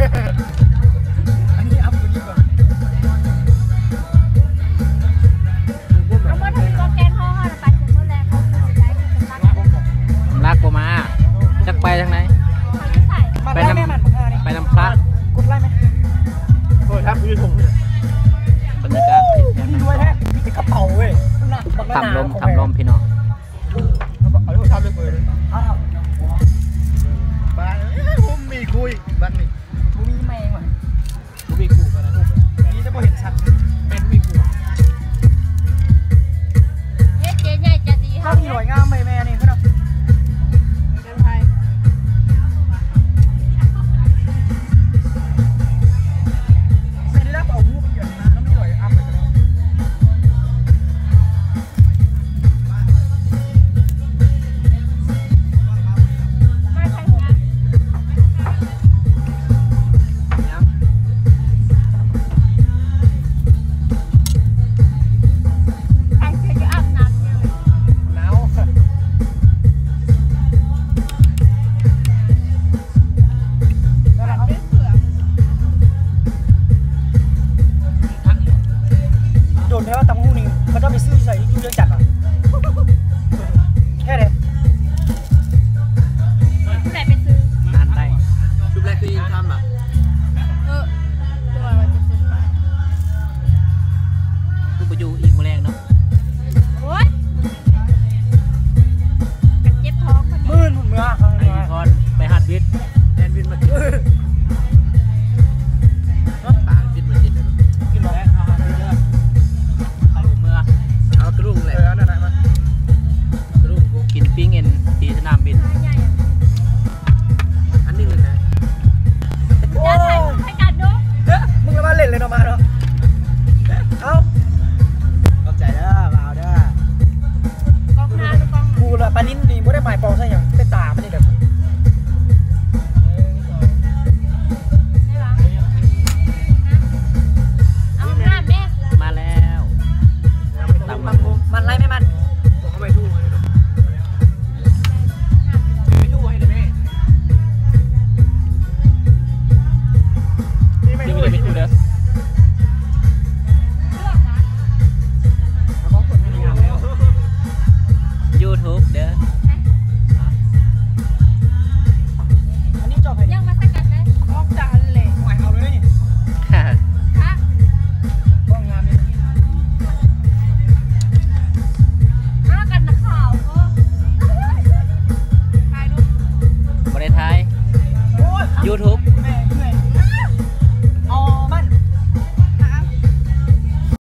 ອັນນີ້ອັບຕົວນີ້ກ່ອນ ເອົາໝົດ ເຮົາມີກອງແກງເຮົາ ເຮົານະໄປເຖິງມື້ແລງ ເຮົາຄືຊິໄດ້ຄືສຳລັກ ສຳລັກບໍ່ມາ ຈັກໄປທາງໃດ ເຮົາຢູ່ໃສ ໄປນຳ ໄປນຳພະ ກົດໄລແມ່ ໂອ້ຍ ທັກຢູ່ທົ່ງນີ້ ບັນຍາກາດທີ່ແທ້ ມີແຕ່ກະເປົາເວີຍ ຂ້າມລົມ ຂ້າມລົມ ພີ່ນ້ອງ. ເອົາໂທລະສັບໄປເປີດເລີຍ ເອົາ ໄປ ເອີຍ ບໍ່ມີຄຸຍບັດນີ້ ບໍ່ມີແມ່ງວ່າ ບໍ່ມີຄູ່ກັນນະ ມີແຕ່ບໍ່ເຫັນຊັດ ແມ່ນບໍ່ມີຄູ່ ເຮັດເຈໃຫຍ່ໃຈດີ ເຮົາມີລອຍງາມໃໝ່ແມ່ນີ້ເພິ່ນເນາະ ເປັນໄຜ ເປັນແລ້ວເອົາຮູບ ໂດນແທ້ວ່າຕຳບັກຫຸ່ງນີ້ ເຂົາເຈົ້າໄປຊື້ຢູ່ໃສ ຢູ່ວຽງຈັນຫວາ? ແທ້ເດ້ ຜູ້ໃດໄປຊື້? ຮ້ານໃດ? ຊຸບແລກຄືອີກຄຳອ່ະ ເອີ ຄືວ່າວ່າຈະຊື້ ຄືບໍ່ຢູ່ອີກມື້ແລງເນາະ.